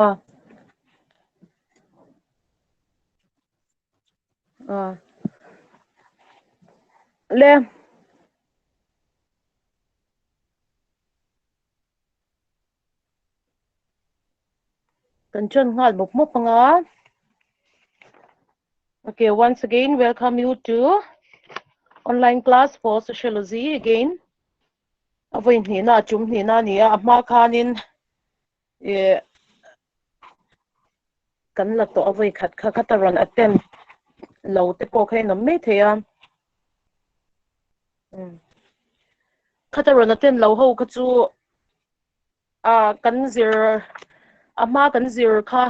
A. Le. Kan ṭan nghal mawp mawp ang a. Okay, once again, welcome you to online class for sociology again. A vawi hnihna, a tum hnihna a ni a, a hma khanin eh kan la tawh a vawi khat kha kha ta rawn attend lo te pawh kha in awm mai thei a. Kha ta rawn attend lo ho kha chu a kan zir a hma kan zir kha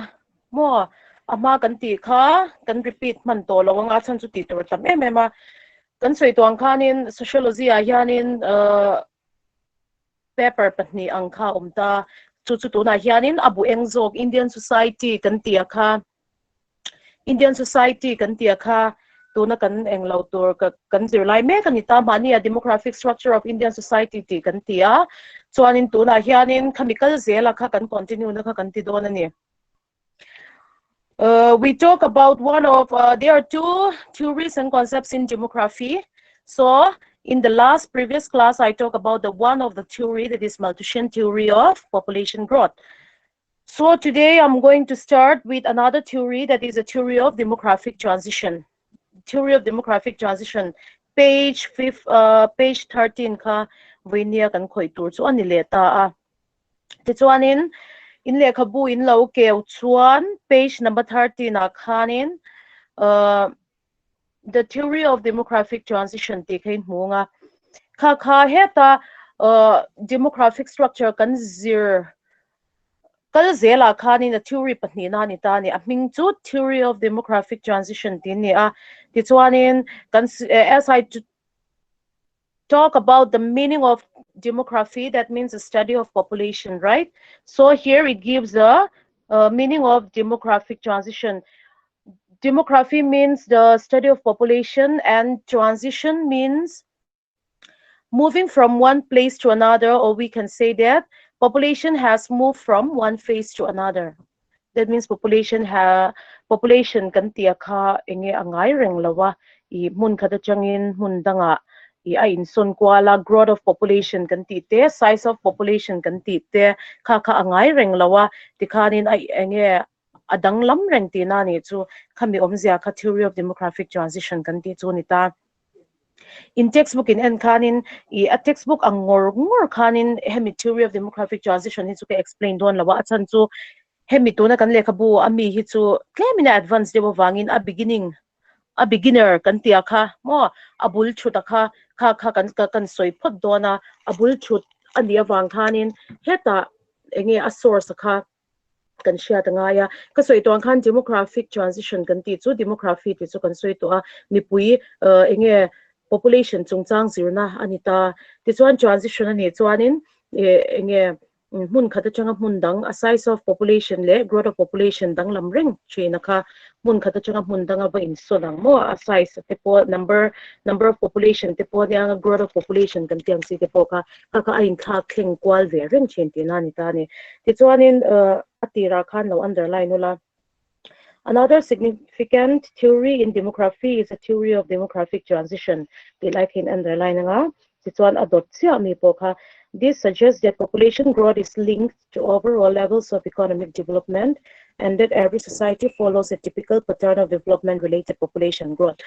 maw a hma kan tih kha kan repeat hman tawh lo anga chhan chu tih tur tam em em a kan sawi tuang khanin sociology ah hianin uh, paper pahnih ang kha awm ta chu chu tunah hianin a bu eng zawk Indian society kan tih a kha Indian society kan tih a kha tuna kan eng lo tur kan zir lai mek a ni ta mahni a demographic structure of Indian society tih kan ti a chuanin tunah hianin khami kal zela kha kan continue na kha kan ti dawn a ni. Uh, we talk about one of uh, there are two theories and concepts in demography. So in the last previous class, I talked about the one of the theory that is Malthusian theory of population growth. So today I'm going to start with another theory that is a theory of demographic transition. Theory of demographic transition, page fifth, uh, page 13 kha voinia kan khoi tur chu ani leh ta a. Tichuanin in lehkhabu in lo keu chuan page number 13 ah khanin uh, The Theory of Demographic Transition tih kha in hmu ang a. Kha kha heta demographic structure kan zir kal zelah khanin a theory pahnihna a ni ta a ni. A hming chu Theory of Demographic Transition tih a ni a. Tichuanin kan as I talk about the meaning of demography, that means the study of population, right? So here it gives the uh, meaning of demographic transition. Demography means the study of population and transition means moving from one place to another, or we can say that population has moved from one phase to another. That means population ha population kan tih a kha enge a ngai reng lo a, i hmun khat atangin hmun dangah i a insawn kual a, growth of population kan tih te, size of population kan tih te kha kha a ngai reng lo a, tikhanin a enge a danglam reng tihna a nih chu, khami awmzia kha theory of demographic transition kan tih chu a ni ta. In textbook in en khanin i a textbook ang ngawr ngawr khanin hemi theory of demographic transition hi chu ka explain dawn lo a, a chhan chu hemi tuna kan lehkhabu a mi hi chu tlemin a advance deuh avangin a beginning a beginner kan tia kha maw a bul thut a kha kha kha kan kan sawi phawt dawn a, a bul thut a nih avang khanin hetah enge a source a kha kan hriat a ngai a. Ka sawi tawh ang khan demographic transition kan tih chu demography tih chu kan sawi tawh a, mipui eng nge population chungchang zirna a ni ta. Tichuan transition a nih chuanin eng nge hmun khat atanga hmun dang a size of population leh growth of population danglam reng thin a kha hmun khat atanga hmun danga va insawn ang maw a size te pawh number number of population te pawh ania growth of population kan tih ang chi te pawh kha kha kha a inthlak thleng kual ve reng thin tihna a ni ta a ni. Tichuanin a tirah khan lo underline ula. Another significant theory in demography is a theory of demographic transition tih lai kha in underline anga tichuan a dawt chiah mi pawh kha This suggests that population growth is linked to overall levels of economic development and that every society follows a typical pattern of development related population growth.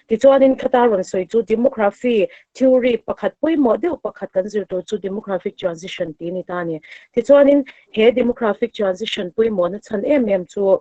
Tichuanin khata rawn sawi chu demography theory pakhat pawimawh deuh pakhat kan zir tur chu demographic transition tih a ni ta a ni. Tichuanin he demographic transition pawimawhna chhan em em chu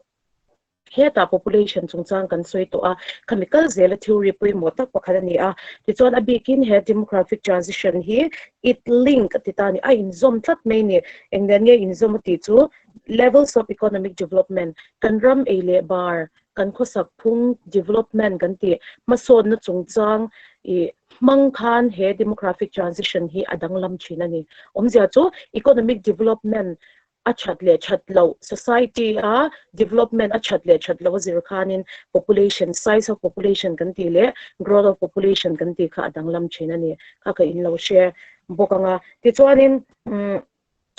Hetah population chungchang kan sawi tawh a, khami kal zela theory pawimawh tak pakhat a ni a. Tichuan a bikin he demographic transition hi it link a ti ta a ni, a inzawm tlat mai a ni. Eng nen nge inzawm a tih chu levels of economic development, kan ram ei leh bar, kan khawsak phung development kan tih hmasawnna chungchang ih hmang khan he demographic transition hi a danglam thin a ni. Awmzia chu economic development a that leh that loh, society a development a that leh that loh a zir khanin population, size of population kan tih leh growth of population kan tih kha a danglam thin a ni. Kha ka in lo hre bawk ang a. Tichuanin umm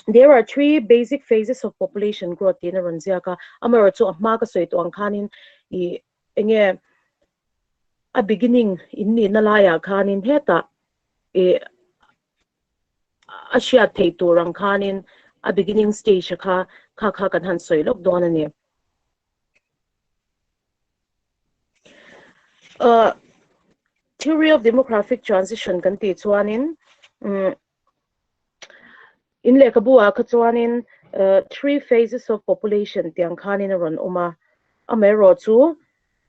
There are three basic phases of population growth tiin a rawn ziak a, amaherawhchu a hma ka sawi tawh ang khanin ih enge a beginning in nihna laiah khanin hetah ih a hriat theih tur ang khanin a beginning stage a kha kha kha kan han sawi lawk dawn a ni. Uh, theory of demographic transition kan tih chuanin um, In lehkhabu ah kha chuanin three phases of population tih ang khanin a rawn awm a, amaherawh chu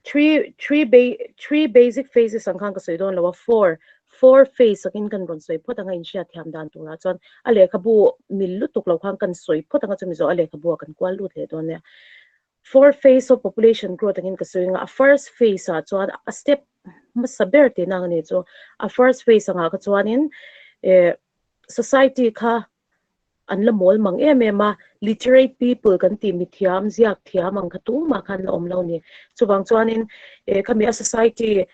three three three basic phases ang khan ka sawi dawn lo a, four four phase angin kan rawn sawi phawt ang a inhriat thiam dan turah chuan a lehkhabu mil lutuk lo khan kan sawi phawt ang a chumi zawh a lehkhabu ah kan kual lut leh dawn nia. Four phase of population growth angin ka sawi ang a, a first phase ah chuan a step hmasa ber tihna ang a ni chu, a first phase angah kha chuanin eh society kha an la mawl mang em em a, literate people kan tih mithiam, ziak thiam ang kha tumah khan la awm lo a ni. Chuvang chuanin eh khami a society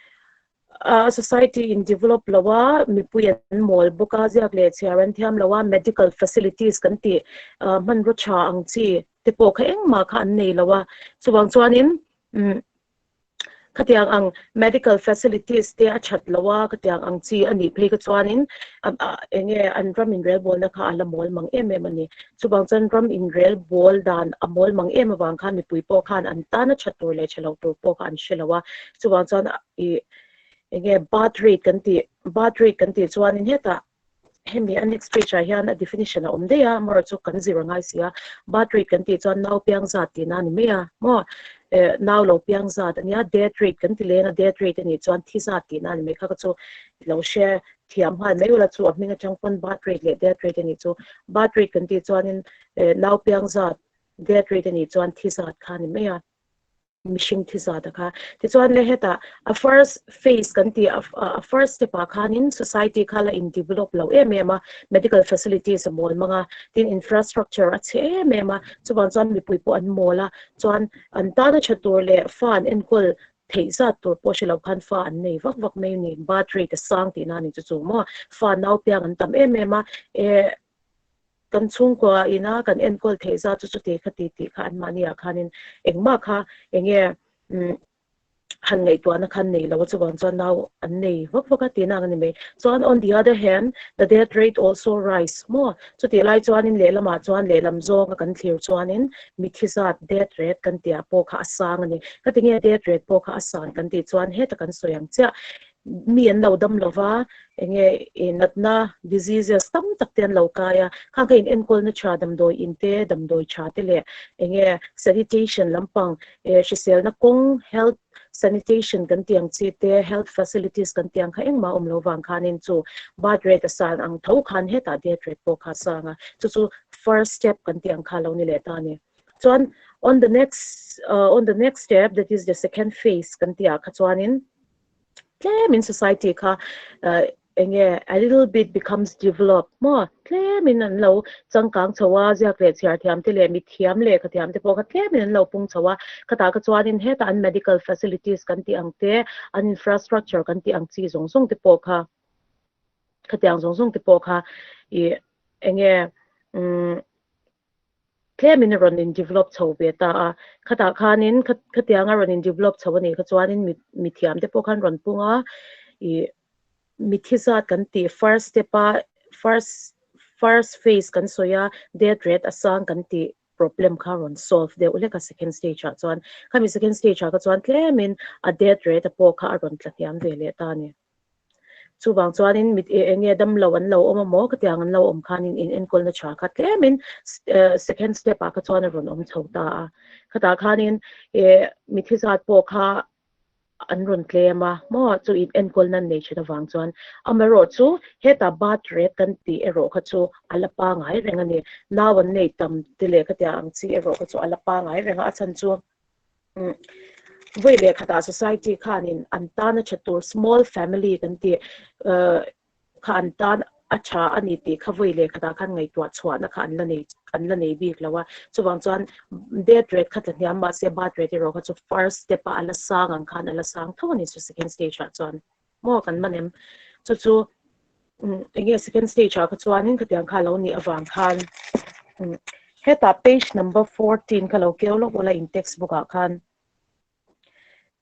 a society in develop lo a, mipui an mawl bawk a, ziak leh chhiar an thiam lo a, medical facilities kan tih hmanraw tha ang chi te pawh kha engmah kha an nei lo a, chuvang chuanin umm khatiang ang medical facilities te a that lo a, khatiang ang chi a nih phei kha chuanin eng nge an ram inrelbawlna kha a la mawl mang em em a ni. Chuvang chuan ram inrelbawl dan a mawl mang em avang khan mipui pawh khan an tan a that tur leh tha lo tur pawh kha an hre lo a, chuvang chuan ih eng nge birth rate kan tih birth rate kan tih chuanin hetah hemi a next page ah hian a definition a awm daih a amaherawh chu kan zir a ngai si a birth rate kan tih chuan nau piang zat tihna a ni mai a maw eh nau lo piang zat a nia death rate kan ti leng a death rate a nih chuan thi zat tihna a ni mai kha ka chu lo hre thiam nghal mai ula chu a hming atang pawn birth rate leh death rate a nih chu birth rate kan tih chuanin eh nau piang zat death rate a nih chuan thi zat kha a ni mai a. Mihring thi zat a kha. Tichuan le hetah a first phase kan tih a first step ah khanin society kha la in develop lo em em a, medical facilities a mawl mang a, tin infrastructure a chhe em em a, chuvang chuan mipui pawh an mawl a, chuan an tana tha tur leh fa an enkawl theih zat tur pawh hre lo khan fa an nei vak vak mai a ni, birth rate a sang tihna a ni chu chu maw, fa naupiang an tam em em a, eh Kan chhungkua ina kan enkawl theih zat chu chuti kha ti tih kha anmahni ah khanin engmah kha enge han ngaihtuahna khan nei lo a chuvang chuan nau an nei vak vak a tihna ang a ni mai. Chuan on the other hand the death rate also rise maw? Chutih lai chuanin lehlamah chuan lehlam zawnga kan thlir chuanin mithi zat death rate kan tih ah pawh kha a sang a ni. Ka ti nge death rate pawh kha a san kan tih chuan heta kan sawi ang chiah Mi an lo dam lo va, eng nge i natna, diseases, tam tak te an lo kai a, khang kha in enkawlna tha damdawi in te, damdawi tha te leh eng nge sanitation lampang eh hriselna kawng, health sanitation kan tih ang chi te, health facilities kan tih ang kha engmah a awm lo vang khanin chu birth rate a san ang tho khan hetah death rate pawh kha a sang a, chu chu first step kan tih ang kha a lo ni leh ta a ni. Chuan on the next on the next step that is the second phase kan tih ah kha chuanin, Tlemin society kha eng nge a little bit becomes developed maw tlemin an lo changkang chho a, ziak leh chhiar thiam te leh mithiam leh khathiam te pawh kha tlemin an lo pung chho a, khatah kha chuanin hetah an medical facilities kan tih ang te, an infrastructure kan tih ang chi zawng zawng te pawh kha khatiang zawng zawng te pawh kha ih eng nge umm Tlemin a rawn in develop chho ve ta a, khatah khanin khatianga rawn in develop chho a nih kha chuanin mithiam te pawh khan rawn pung a, ih mithi zat kan tih first step a first first phase kan sawi a death rate a sang kan tih problem kha rawn solve deuh hlek a second stage ah chuan khami second stage ah kha chuan tlemin a death rate a pawh kha a rawn tla hniam ve leh ta a ni. Chuvang chuanin mit eng nge dam lo an lo awm a maw khatiang an lo awm khanin in enkawlna tha kha tlemin second step ah kha chuan a rawn awm chho ta a. Khatah khanin eh mithi zat pawh kha an rawn tlem a maw chu in enkawlna an nei thin avang chuan. Amaherawh chu hetah birth rate kan tih erawh kha chu a la pangai reng a ni. Nau an nei tam te leh khatiang ang chi erawh kha chu a la pangai reng a, a chhan chu Vawi leh khatah society khanin an tan a tha tur small family kan tih kha an tan a tha a ni tih kha vawi leh khatah khan ngaihtuah chhuahna kha an la nei an la nei bik lo a. Chuvang chuan death rate kha tla hniam mahse birth rate erawh kha chu first step a a la sang ang khan a la sang tho a ni chu second stage ah chuan maw kan man em? Chu chu. Enge second stage ah kha chuanin khatiang kha lo nih avang khan hetah page number 14 kha lo keu lawk ula in textbook ah khan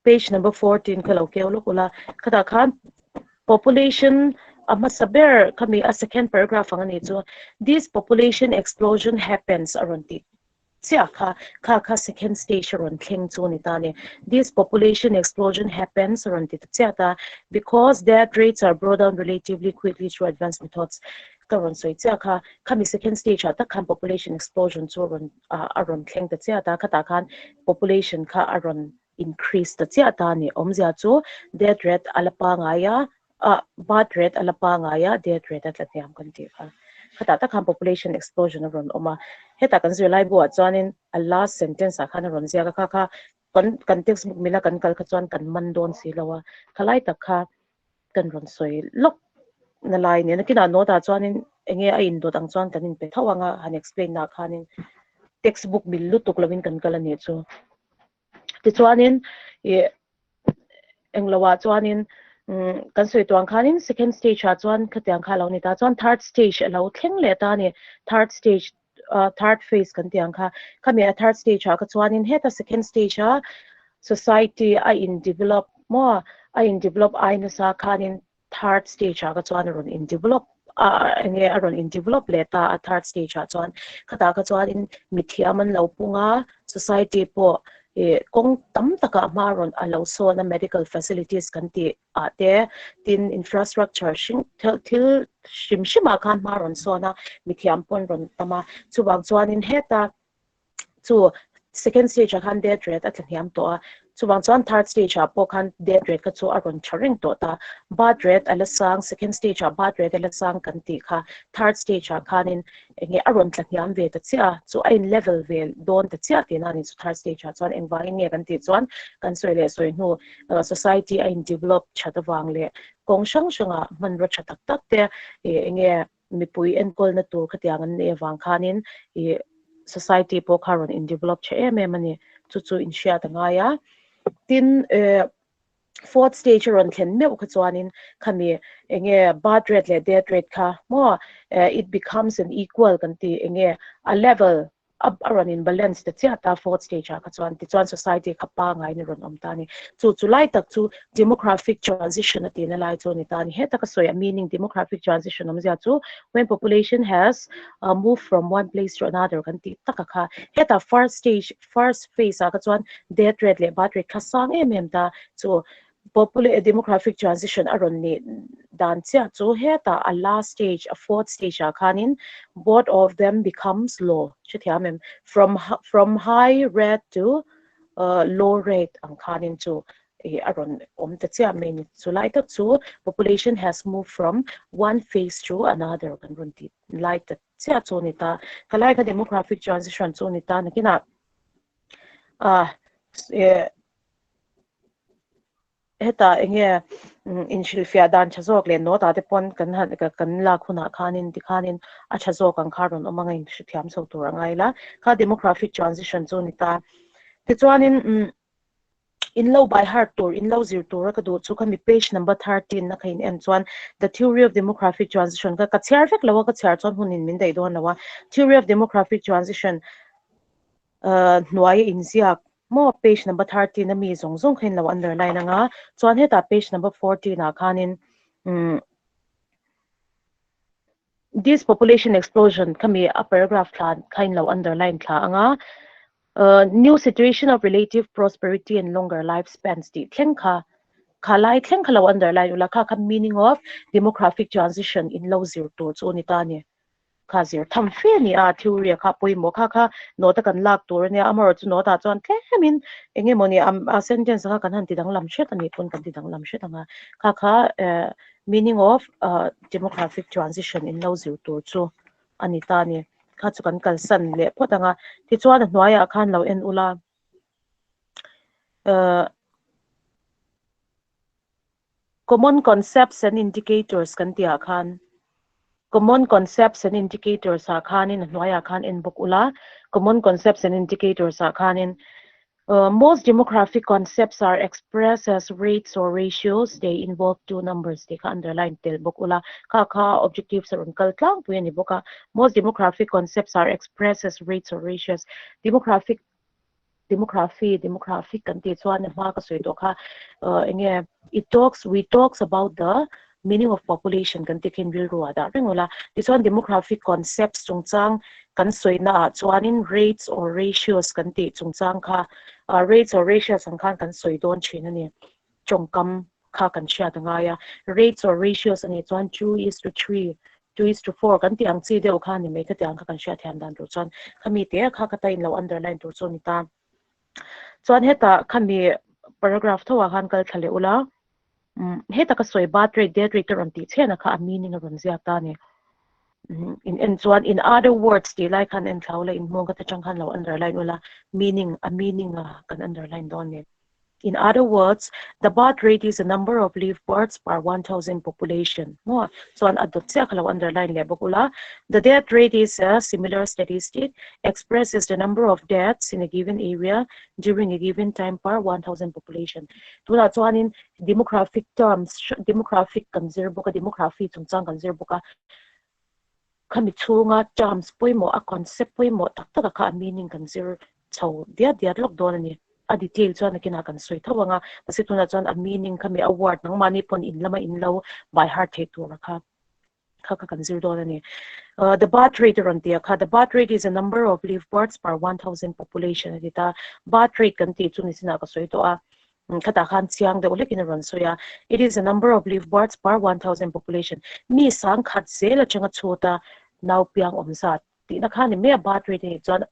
page number 14 kha lo keu lawk ula khatah khan population a hmasa ber khami a second paragraph ang ani chu this population explosion happens a rawn tih Chiah kha, kha kha second stage a rawn thleng chu a ni ta a ni. This population explosion happens a rawn ti ta chiah ta because death rates are brought down relatively quickly through advanced methods ka rawn sawi chiah kha. Khami second stage ah tak khan population explosion chu a rawn a rawn thleng ta chiah ta. Khatah khan population kha a rawn increase ta chiah ta a ni. Awmzia chu death rate a la pangai a, ah birth rate a la pangai a, death rate a tla hniam kan tih kha. Khatah tak khan population explosion a rawn awm a. Hetah kan zirlai buah chuanin a last sentence ah khan a rawn ziak a, kha kha kan kan textbook mila kan kal kha chuan kan man dawn si lo a, khalai tak kha kan rawn sawi lawk na lai nen. Nakinah note ah chuanin enge a indawt ang chuan kan inpe tho ang a, han explain na khanin textbook mil lutuk lovin kan kal a nih chu. Tichuanin ih englo ah chuanin kan sawi tuang khanin second stage ah chuan khatiang kha a lo ni ta chuan third stage a lo thleng leh ta a ni. Third stage ah third phase kan tih ang kha khami a third stage ah kha chuanin heta second stage a society a in develop maw a in develop ai nasa khanin third stage ah kha chuan a rawn in develop a enge a rawn in develop leh ta a third stage ah chuan khatah kha chuanin mithiam an lo pung a society pawh ih kawng tam takah hma rawn a lo sawn a medical facilities kan tih ah te tin infrastructure hring thil thil hrim hrim ah khan hma rawn sawn a mithiam pawh an rawn tam a chuvang chuanin heta chu second stage ah khan death rate a tla hniam tawh a, chuvang chuan third stage ah pawh khan death rate kha chu a rawn tha reng tawh ta. Birth rate a la sang, second stage ah birth rate a la sang kan tih kha third stage ah khanin eng nge a rawn tla hniam ve ta chiah a, chu a in level ve dawn ta chiah tihna a ni chu third stage ah chuan engvangin nge kan tih chuan kan sawi leh sawi hnu society a in develop that avang leh kawng hrang hrangah hmanraw tha tak tak te ih eng nge mipui enkawlna tur khatiang an neih avang khanin ih society pawh kha rawn in develop tha em em a ni. Chu chu inhriat a ngai a. Tin eh fourth stage a rawn thlen meuh kha chuanin khami enge birth rate leh death rate kha maw eh it becomes an equal kan ti enge a level a a rawn in balance ta chiah ta fourth stage ah kha chuan tichuan society kha pangaiin a rawn awm ta a ni. Chu chu lai tak chu demographic transition a tihna lai chu a ni ta a ni. Heta ka sawi a meaning demographic transition awmzia chu when population has moved from one place to another kan tih tak a kha. Heta first stage first phase ah kha chuan death rate leh birth rate kha sang em em ta chu Popula demographic transition a rawn nih dan chiah chu hetah a last stage, a fourth stage ah khanin both of them becomes low hrethiam em? From from high rate to low rate ang khanin chu ih a rawn awm ta chiah mai ni. Chu lai tak chu population has moved from one phase to another kan rawn tih lai ta chiah chu a ni ta. Khalai kha demographic transition chu a ni ta nakinah ah eh Hetah enge inhrilhfiah dan tha zawk leh note ah te pawn kan han kan lak hunah khanin tikhanin a tha zawk ang kha rawn awm anga inhrethiam chho tur a ngai la. Kha demographic transition chu a ni ta. Tichuanin umm in lo by heart tur, in lo zir tura ka duh chu khami page number 13 a kha in en chuan the theory of demographic transition kha ka chhiar vek lo a, ka chhiar chuan hun in min daih dawn lo a. Theory of demographic transition hnuai a inziak Maw page number 13 a mi zawng zawng kha in lo underline anga chuan hetah page number 14 ah khanin umm this population explosion khami a paragraph thla kha in lo underline thla anga new situation of relative prosperity and longer life spans tih thleng kha kha lai thleng kha lo underline ula kha kha meaning of demographic transition in lo zir tur chu a ni ta a ni. Kha zir tham fe a ni a, theory a kha pawimawh kha kha note a kan lak tur a nia, amaherawhchu chu note ah chuan tlemin eng emaw ni a sentence kha kan han ti danglam hret a nih pawn kan ti danglam hret ang a, kha kha meaning of demographic transition in lo zir tur chu a ni ta a ni, kha chu kan kalsan leh phawt ang a, tichuan a hnuaiah khan lo en ula Common concepts and indicators kan tih ah khan Common concepts and indicators ah khanin a hnuaiah khan en bawk ula, Common concepts and indicators ah khanin. Most demographic concepts are expressed as rates or ratios, they involve two numbers tih kha underline tel bawk ula, kha kha objectives a rawn kal tlangpui a ni bawk a. Most demographic concepts are expressed as rates or ratios. Demographic Demography, demographic kan tih chuan a hma ka sawi tawh kha enge it talks, we talks about the meaning of population kan tih khin rilru ah dah reng ula. Tichuan demographic concepts chungchang kan sawina ah chuanin rates or ratios kan tih chungchang kha rates or ratios ang khan kan sawi dawn thin a ni. Tawngkam kha kan hriat a ngai a. Rates or ratios a nih chuan 2:3, 2:4 kan tih ang chi deuh kha a ni mai khatiang kha kan hriat thiam dan tur chuan khami te kha ka ta in lo underline tur chu a ni ta. Chuan hetah khami paragraph tho ah khan kal thla leh ula. Heta ka sawi birth rate, death rate a rawn tih chhiahna kha a meaning a rawn ziak ta a ni. In en chuan in other words tih lai khan en thla ula in hmawng ka ta chang khan lo underline ula meaning a meaning a kan underline dawn a ni. In other words, the birth rate is the number of live births per 1,000 population. Maw? Chuan a dawt chiah kha lo underline leh bawk ula. The death rate is a similar statistic, expresses the number of deaths in a given area during a given time per 1,000 population. Tunah chuanin demographic terms, demographic kan zir bawk a, demography chungchang kan zir bawk a, khami chhunga terms pawimawh, a concept pawimawh tak taka kha a meaning kan zir chho diat diat lawk dawn a ni. A detail chuan nakinah kan sawi tho ang a, mahse tunah chuan a meaning khami a word nangmahni pawn in lama in lo by heart theih tur kha kha kha kan zir dawn a ni. The birth rate a rawn ti a kha, the birth rate is a number of live births per 1,000 population a ti ta. Birth rate kan tih chu nisinah ka sawi tawh a, khatah khan chiang deuh hlekin a rawn sawi a, it is a number of live births per 1,000 population. Mi sangkhat zel atanga chhuta naupiang awm zat tihna kha ni mai a birth rate a nih chuan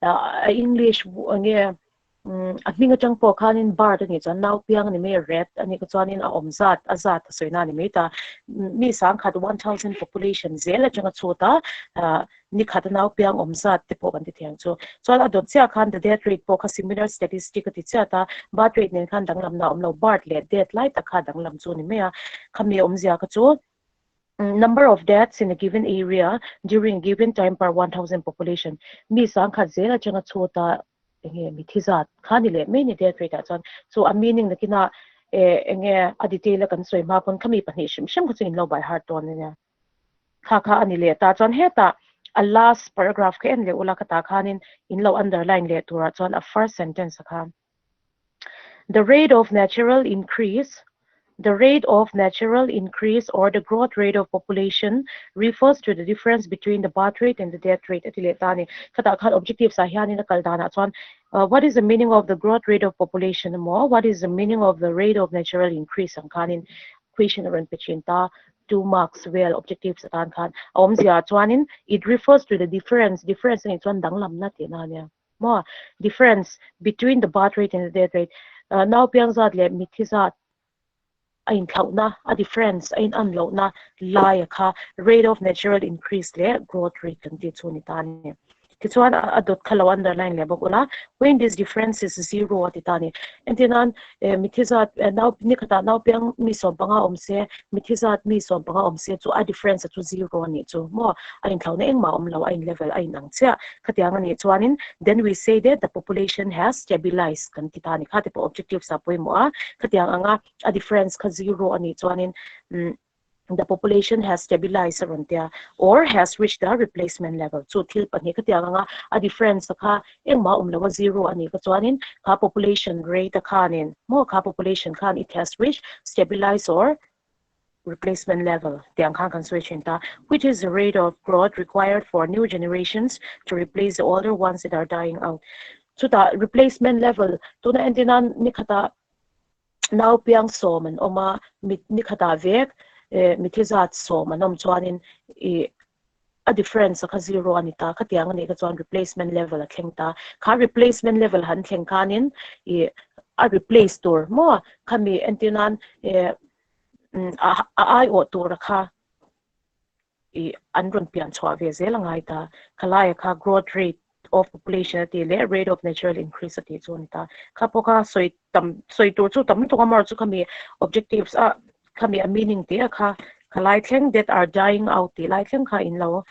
a English enge a hming atang pawh khanin birth a nih chuan nau piang a ni mai a ret a nih chuanin a awm zat a zat a sawi na a ni mai ta mi sangkhat 1,000 population zel atanga chhut a ni khat a nau piang awm zat te pawh kan ti thei ang chu chuan a dawt chiah khan the death rate pawh kha similar statistic a ti chiat a birth rate nen khan danglamna a awm lo birth leh death lai tak kha danglam chu a ni mai a khami awmzia kha chu Number of deaths in a given area during a given time per 1,000 population Mi sangkhat zel atanga chhuta enge mi thi zat kha ni leh mai ni death rate ah chuan chu a meaning nakina enge a detail a kan sawi hma pawn khami pahnih hrim hrim kha chu in lo by heart dawn ania kha kha a ni leh ta chuan hetah a last paragraph kha en leh ula khatah khanin in lo underline leh turah chuan a first sentence a kha. The rate of natural increase The rate of natural increase or the growth rate of population refers to the difference between the birth rate and the death rate a ti leh ta a ni. Khatah khan objectives ah hianin a kal danah chuan what is the meaning of the growth rate of population emaw what is the meaning of the rate of natural increase ang khanin question a rawn pe thin ta 2 marks vel objectives atan khan a awmzia ah chuanin it refers to the difference difference a nih chuan danglamna tihna a nia. Maw? Difference between the birth rate and the death rate. Nau piang zat leh mitthi zat a inthlauhna, a difference, a inan lohna laia kha rate of natural increase leh growth rate kan tih chu a ni ta a ni. Tichuan a dawt kha lo underline leh bawk ula, when this difference is zero a ti ta a ni. Entirnan mitthi zat nau nikhatah nau piang mi 15 awm se, mitthi zat mi 15 awm se chu a difference chu zero a nih chu maw? A inthlauhna engmah a awm lo, a in level a inang chiah. Khatiang a nih chuanin then we say that the population has stabilized kan ti ta a ni. Kha te pawh objectives ah pawimawh a, khatiang anga a difference kha zero a nih chuanin the population has stabilized a rawn tia or has reached the replacement level. Chu thil pahnih khatiang anga a difference kha engmah awm lo a zero a nih kha chuanin kha population rate a khanin maw kha population khan it has reached stabilized or replacement level tiang khan kan sawi thin ta, which is the rate of growth required for new generations to replace the older ones that are dying out. Chutah replacement level tuna entirnan ni khatah nau piang 10 an awm a, mit ni khatah vek mithi zat 10 an awm chuanin ih a difference a kha zero a ni ta, khatiang a nih kha chuan replacement level a thleng ta. Kha replacement level han thleng khanin ih a replace tur maw khami entirnan ih a aiawh tur a kha ih an rawn pian chhuah ve zel a ngai ta. Khalaia kha growth rate of population a tih leh rate of natural increase a tih chu a ni ta. Kha pawh kha sawi tam sawi tur chu tam lutuk a maw chu khami objectives a khami a meaning tih a kha khalai thleng that are dying out tih lai thleng kha in lo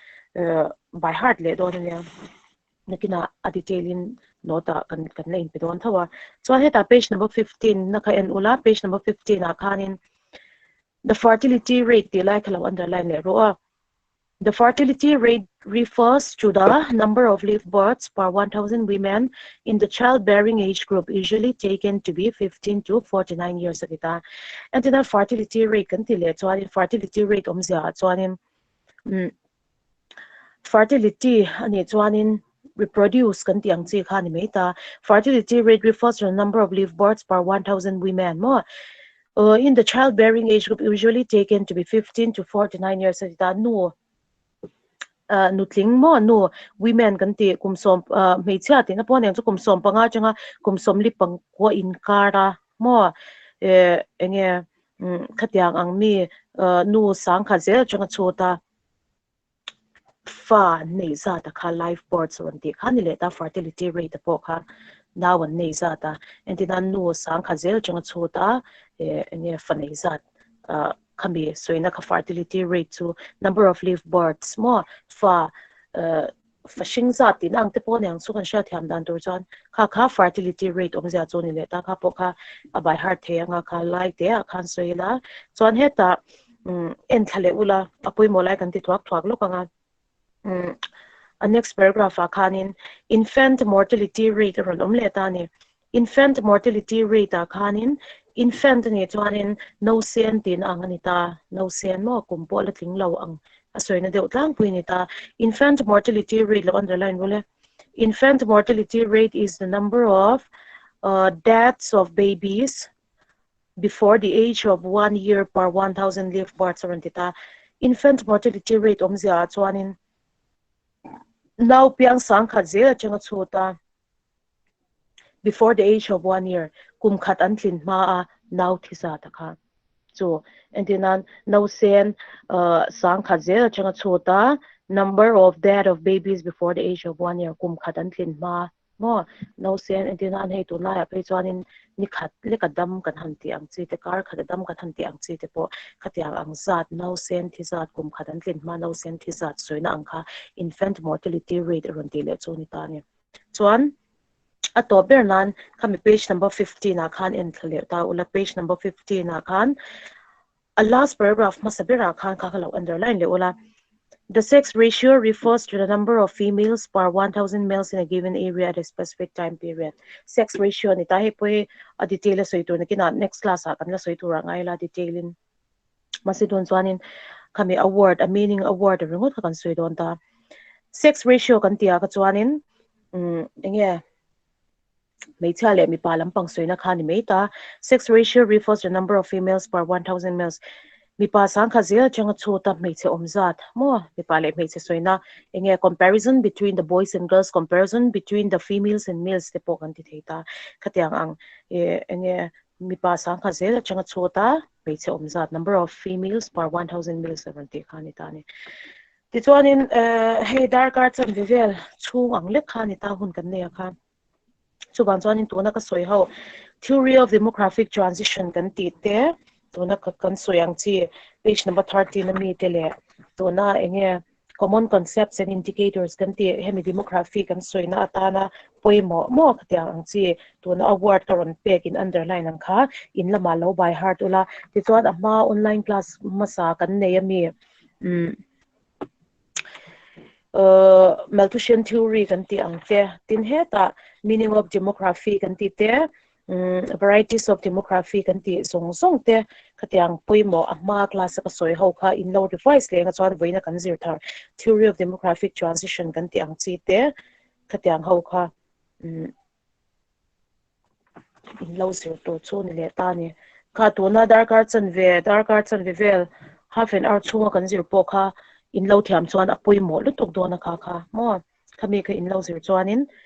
by heart leh dawn a nia. Nakinah a detail in Note ah kan kan la inpe dawn tho a. Chuan hetah page number 15 na kha en ula, page number 15 ah khanin the fertility rate tih lai kha lo underline leh rawh a. The fertility rate refers to the number of live births per 1,000 women in the childbearing age group, usually taken to be 15 to 49 years a ti ta. Entirna fertility rate kan ti leh chuanin fertility rate awmzia ah chuanin fertility a nih chuanin reproduce kan tih ang chi kha a ni mai ta. Fertility rate refers to the number of live births per 1,000 women maw in the childbearing age group, usually taken to be 15 to 49 years a ti ta. Nu nutling maw, nu, women kan tih kum sawm hmeichhia tihna pawh aniang chu, kum 15 atanga kum 49 inkara maw, enge khatiang ang mi nu 10,000 zel atanga chhuta fa an nei zat a kha live births rawn tih kha ni leh ta. Fertility rate pawh kha nau an nei zat a, entina nu 10,000 zel atanga chhuta enge fa nei zat khami soina kha fertility rate chu, number of live births maw, fa fa hring zat tih na ang te pawh niang chu kan hriat thiam dan tur chuan kha kha fertility rate awmzia chu ni leh ta. Kha pawh kha a by heart thei anga kha lai te ah khan sawi ila. Chuan hetah en thla leh ula, a pawimawh lai kan ti thuak thuak lawk anga. A next paragraph ah khanin infant mortality rate a rawn awm leh ta ni. Infant mortality rate ah khanin infant ani chuanin nausen tin ang ani ta, nausen maw, kum pawh la tling lo ang a sawina deuh tlangpui ni ta. Infant mortality rate lo underline bawle. Infant mortality rate is the number of deaths of babies before the age of 1 year per 1000 live births rawn ti ta. Infant mortality rate awmzia ah chuanin nau piang 10,000 zel atanga chhuta before the age of 1 year, kum khat an tlin hma a nau thi za ta kha chu. Entinan nausen 10,000 zel atanga chhuta number of death of babies before the age of 1 year, kum khat an tlin hma maw nausen. Entinan hei tunlai ah phei chuanin ni khat leka dam kan han ti ang chi te, kar khat a dam kan han ti ang chi te pawh, khatiang ang zat nausen thi zat, kum khat an tlin hma nausen thi zat soina ang kha infant mortality rate rawn ti leh chu ni ta ni. Chuan a tawp ber nan khami page number 15 ah khan en thla leh ta ula. Page number 15 ah khan a last paragraph hmasa berah khan kha kha lo underline leh ula. The sex ratio refers to the number of females per 1000 males in a given area at a specific time period. Sex ratio ni ta. Hei pui a detail a soi tur nakina next class ah kan la soi tur ngai la detail in masidon. Chuanin khami a word, a meaning, a word ringot kha kan soi don ta. Sex ratio kan tia ka chuanin enge hmeichhia leh mipa lampang soina kha ni mai ta. Sex ratio refers to the number of females per 1000 males, mipa 10,000 zel changa chuta hmeichhe awmzat maw, mipa leh hmeichhe soina, enge comparison between the boys and girls, comparison between the females and males te pawh kan ti thei ta. Khatiang ang enge mipa 10,000 zel changa chuta hmeichhe awmzat, number of females per 1000 males rawn ti kha ni ta ni. Tichuanin hei darkar chanve vel chhung ang lek kha ni ta hun kan nei a kha. Chuban chuanin tuna ka sawi ho theory of demographic transition kan ti te, tuna ka kan sawi ang chi page number 13 ami te leh tuna enge common concepts and indicators kan ti, hemi demography kan sawina atana pawimawh maw, khatiang ang chi tuna a word ka rawn pek in underline ang kha in lama lo by heart ula. Tichuan a hma online class hmasa kan nei ami Malthusian theory kan ti ang te, tin heta meaning of demography kan ti te, varieties of demography kan ti zong zong te, khatiang pawimawh a hma class ka sawi ho kha in lo revise leh nga. Chuan voina kan zir thar theory of demographic transition kan ti ang chi te, khatiang ho kha in lo zir tur chu ni leh ta ni kha. Tuna darkar chanve vel, half an hour chhunga kan zir pawh kha in lo thiam chuan a pawimawh lutuk dawn a kha kha maw, khami kha in lo zir chuanin.